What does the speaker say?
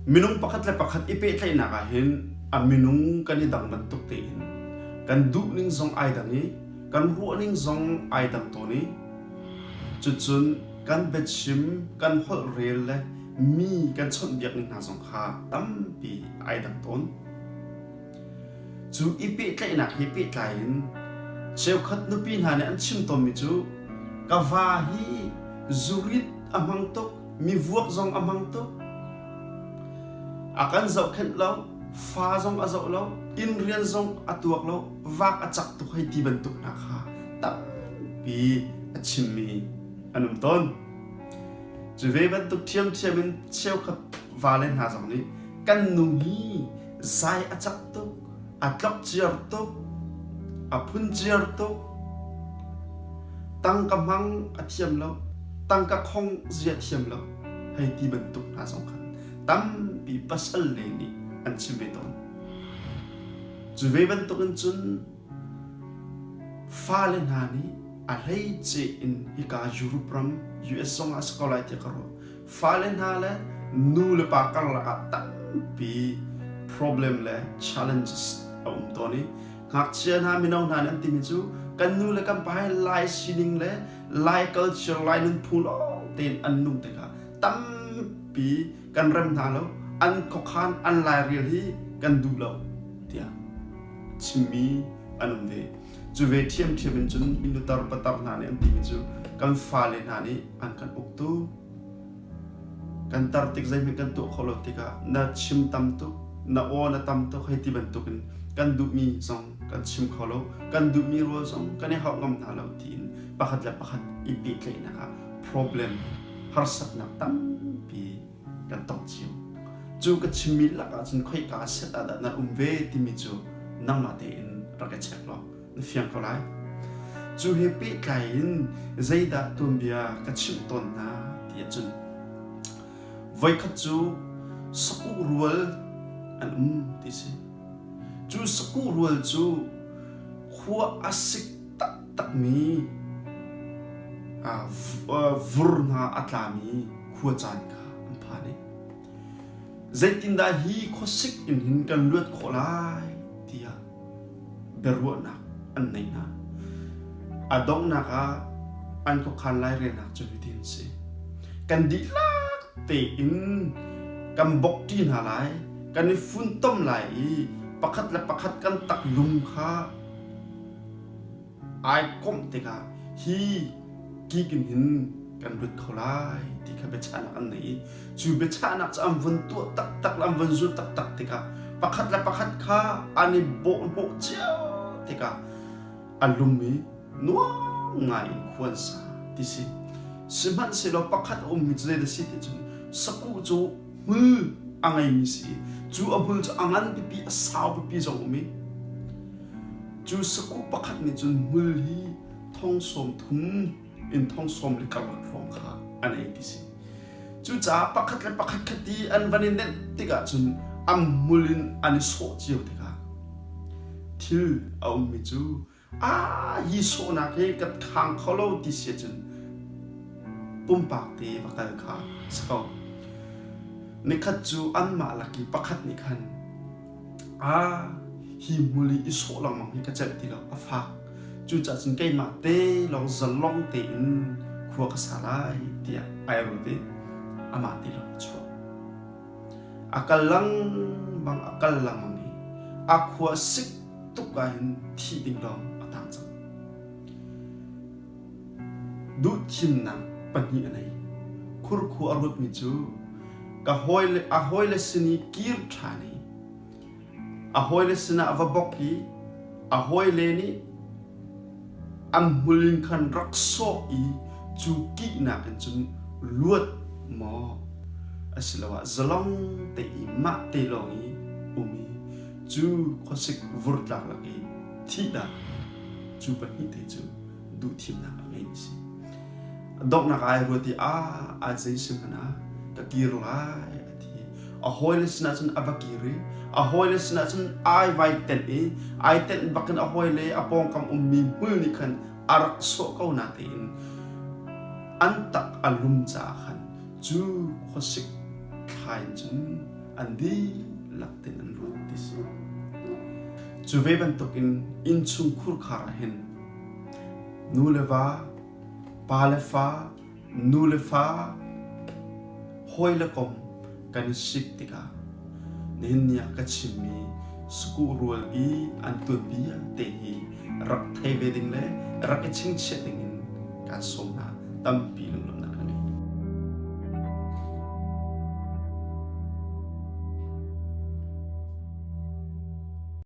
Minung pakhat le pakhat i pehtlaihnak ah hin a minung kan i dang bantuk tein kan duhning zong ai dang i kan ruahning zong ai dang tawn i cucun kan biachim, kan holhrel le mi kan chawnhbiak ning hna zong kha tampi ai dang tawn. Cu i pehtlaihnak he pehtlai in cheukhat nupi hna nih an chim tawnmi cu ka va hi zurit a hmang tuk, mi vuak zong a hmang tuk, a kan zohkhenh lo, fa zong a zoh lo, inn rian zong a tuak lo, vak a cak tuk hei ti bantuk hna kha tampi a chimmi an um tawn. Cu ve bantuk ṭhiamṭhiam in cheukhat vale hna zong nih kan nu hi zai a cak tuk, a tlokciar tuk, a phunciar tuk, tangka hmang a thiam lo, tangka khong zia thiam lo, hei ti bantuk hna zong khan tampi pasal le nih an chim ve tawn. Cu ve bantukin cun fale hna nih a hleice in hika Europe ram US zong ah a si ko lai tiah ka ruah. Fale hna le nu le pa karlak ah tampi problem le challenges a um tawn i ngakchia hna mino hna nih an timi cu kan nu le kan pa hi Lai sining le Lai culture Lai nunphung lawng tein an nung tikah tampi kan rem hna lo an khuakhan an lairel hi kan duh lo tiah chimmi an um ve. Cu ve ṭhiamṭhiam in cun nutar patar hna nih an timi cu kan fale hna nih an kan uktu kan tar tik zeihmanh kan tuah khawh lo tikah na chim tam tuk na aw na tam tuk hei ti bantukin kan duhmi zong kan chim kho lo kan duhmi rawl zong kan i hauh ngam hna lo tiin pakhat le pakhat i pehtlaihnak ah problem harsatnak tampi kan tong cio. Cu ka chimmi lakah cun khoika set ah dah na um ve timi cu nangmah tein rak i check law na fiang ko lai. Cu he pehtlai in zeidah tuanbia ka chimh tawn hna ti ahcun voikhat cu sakuh rual an um ti si. Cu sakuh rual cu khua a sik taktakmi vur hna a tlami khua caan kha an phan i zeitindah hi khuasik in hin kan luat khawh lai tiah biaruahnak an nei hna. A donghnak ah an khuakhan lairelnak cu hitin a si. Kan dihlak tein kan bokṭi hna lai, kan i funtom lai i pakhat le pakhat kan taklung kha ai komh tikah hi kik in hin kan lut kho lai ti kha biachahnak an nei i cu biachahnak cu an vun tuah taktak le an vun zulh taktak tikah pakhat le pakhat kha an i bawhhnawh cio tikah a lum i nuam ngai in khua an sa ti si. Sihmanhsehlaw pakhat a ummi cu zeidah si ti cun sakuh cu hmul a ngeimi si i cu a hmul cu a ngan pipi a sau pipi zong um i Cu sakuh pakhat nih cun hmul hi thong 30 in thong 40 karlak hrawng kha an ei ti si. Cucaah pakhat le pakhat khat i an van i nenh tikah cun an hmul in an i sawh cio tikah thil a ummi cu aa hi sawhnak hi ka khang kho lo ti si ahcun pumpak te va kal kha si ko. Nikhat cu anmah lak i pakhat nih khan Ah, hi hmul i i sawh lengmang hi ka celh ti lo, a fak. Cucaah cun keimah te lawng zalong tein khua ka sa lai tiah ai ruat i amah ti lawng a chuak. A kal lengmang, a kal lengmang i a khua sik tuk ah hin thih ding lawng a tang cang. Duhthimnak pahnih a nei. Khurkhua a ruatmi cu ka hawile, a hawile sin i kir ṭhan i a hawile sinah va bok i a hawile nih an hmul in khan rak sawh i cu kihnak in cun luat maw asiloah zalong te i mah te lawng i um i cu khuasik vurtlak lak i thihnak cu pahnih te cu duhthimnak a ngeimi si. Donghnak ai ruat i a a zei si hmanh ah ka kir lai a ti. A hawile sinah cun a va kir i a hawile sinah cun ai vai tenh i ai tenh bakin a hawile a pawngkam ummi hmul nih khan a rak sawh ko na tein an tak a lum caah khan cu khuasik thla in cun An dihlak tein an ruat ti si. Cu ve bantukin innchung khurkhar ah hin nu le va, pa le fa, nu le fa, hawi le kom kan i sik tikah nihin ni ah ka chimmi sakuh rual i an tuanbia te hi rak thei ve ding le rak i chingchiah ding in kaan sawm hna. Tampi lunglawmhnak.